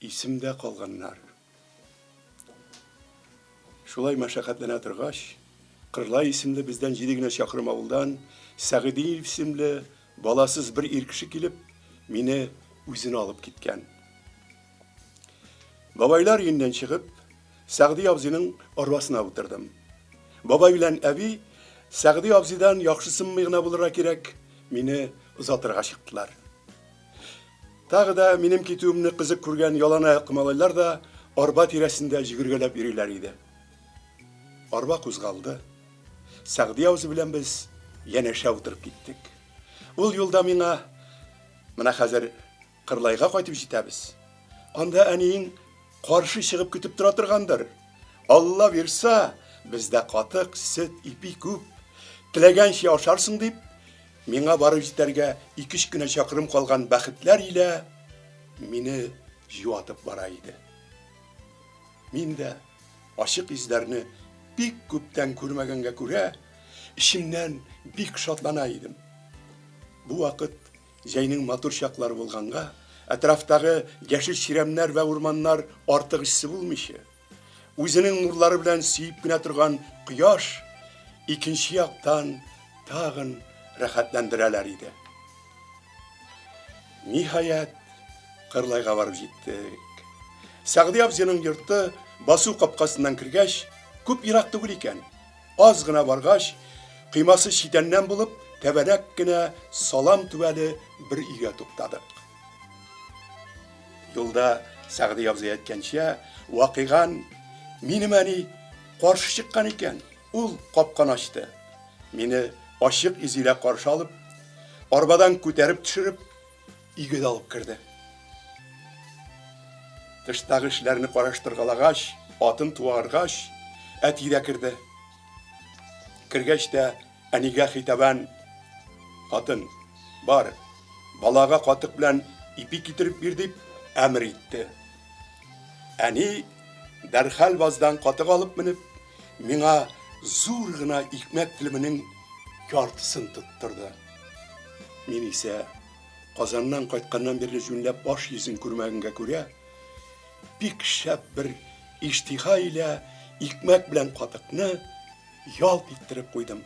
Исемдә калганнар. Шулай мәшәкатьләнә торгач, Кырлай исемле бездән җиде генә чакрым авылдан Сәгыйдиев исемле баласыз бер ир кеше килеп, мине үзенә алып киткән. Бабайлар өеннән чыгып, Сәгъди абзыйның арбасына утырдым. Бабай белән әби Сәгъди абзыйдан яхшысынмый гына булырга кирәк, мине озатырга чыктылар. Тагы да минем китүемне кызык күргән яланаяк малайлар да арба тирәсендә җөгергәләп йөриләр иде. Арба кузгалды. Сәгъди абзый белән без янәшә утырып киттек. Ул юлда миңа, Менә хәзер Кырлайга кайтып җитәбез. Анда әниең каршы чыгып көтеп тора торгандыр. Алла бирса, бездә катык, сөт, ипи күп. Теләгәнчә ашарсың дип, миңа барып җитәргә ике-өч кенә чакрым калган бәхетләр илә мине җуатып бара иде. Мин дә ачык йөзләрне бик күптән күрмәгәнгә күрә, эчемнән бик шатлана идем. Бу вакыт Җәйнең матур чаклары булганга, әтрафтагы яшел чирәмнәр вә урманнар артык эссе булмыйча, үзенең нурлары белән сөеп кенә торган кояш икенче яктан тагын рәхәтләндерәләр иде. Ниһаять, Кырлайга барып җиттек. Сәгъди абзыйның йорты басу капкасыннан кергәч, күп ерак түгел икән. Аз гына баргач, коймасы читәннән булып, тәбәнәк кенә салам түбәле бер өйгә туктадык. Юлда Сәгъди абзый әйткәнчә, вакыйган минем әни каршы чыккан икән. Ул капканы ачты. Мине ачык йөз илә каршы алып, арбадан күтәреп төшереп, өйгә дә алып керде. Тыштагы эшләрне караштыргалагач, атын туаргач, әти дә керде. Кергәч тә әнигә хитабән, Хатын, бар, балага катык белән ипи китереп бир, дип әмер итте. Әни дәрхаль баздан катык алып менеп, миңа зур гына икмәк телеменең яртысын тоттырды. Мин исә Казаннан кайтканнан бирле җүнләп баш йөзен күрмәгәнгә күрә, бик шәп бер иштиха илә икмәк белән катыкны ялт иттереп куйдым.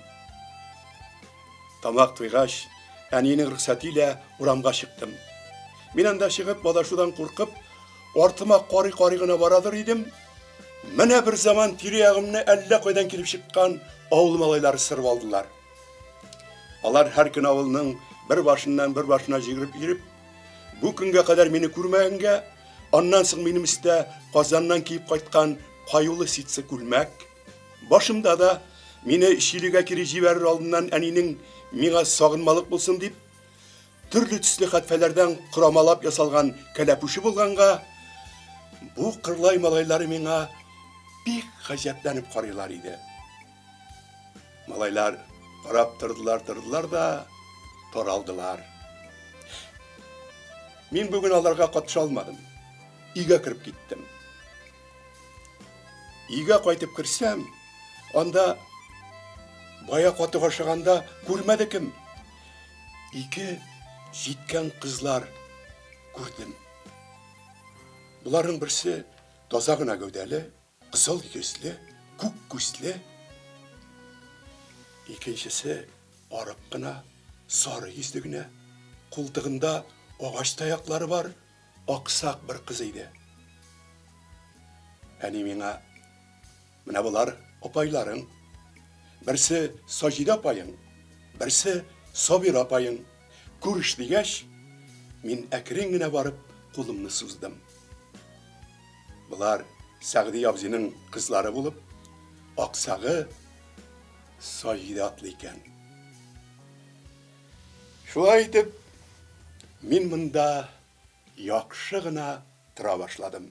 Тамак туйгач, әнинең рөхсәте илә урамга чыктым. Мин анда чыгып, адашудан куркып, артыма карый-карый гына барадыр идем. Менә бер заман тирә-ягымны әллә кайдан килеп чыккан авыл малайлары сырып алдылар. Алар һәр көн авылның бер башыннан бер башына җигереп йөреп, бу көнгә кадәр мине күрмәгәнгә, аннан соң минем өстә Казаннан киеп кайткан каюлы ситсы күлмәк, башымда да мине Чилегә кире җибәрер алдыннан әнинең миңа сагынмалык булсын дип, төрле төсле хәтфәләрдән корамалап ясалган кәләпүше булганга, бу Кырлай малайлары миңа бик гаҗәпләнеп карыйлар иде. Малайлар карап тордылар-тордылар да таралдылар. Мин бүген аларга катыша алмадым. Өйгә кереп киттем. Өйгә кайтып керсәм, анда бая катык ашаганда күрмәде кем. Ике җиткән кызлар күрдем. Боларның берсе таза гына гәүдәле, Кызыл йөзле, күк күзле. Икенчесе арык кына, сары йөзле генә. Култыгында агач таяклары бар, аксак бер кыз иде. Әни миңа, менә болар апайларың. Берсе Саҗидә апаең, берсе Сабира апаең. Күреш дигәч, мин әкрен генә барып кулымны суздым. Болар Сәгъди абзыйның кызлары булып, аксагы Саҗидә атлы икән. Шулай итеп, мин монда яхшы гына тора башладым.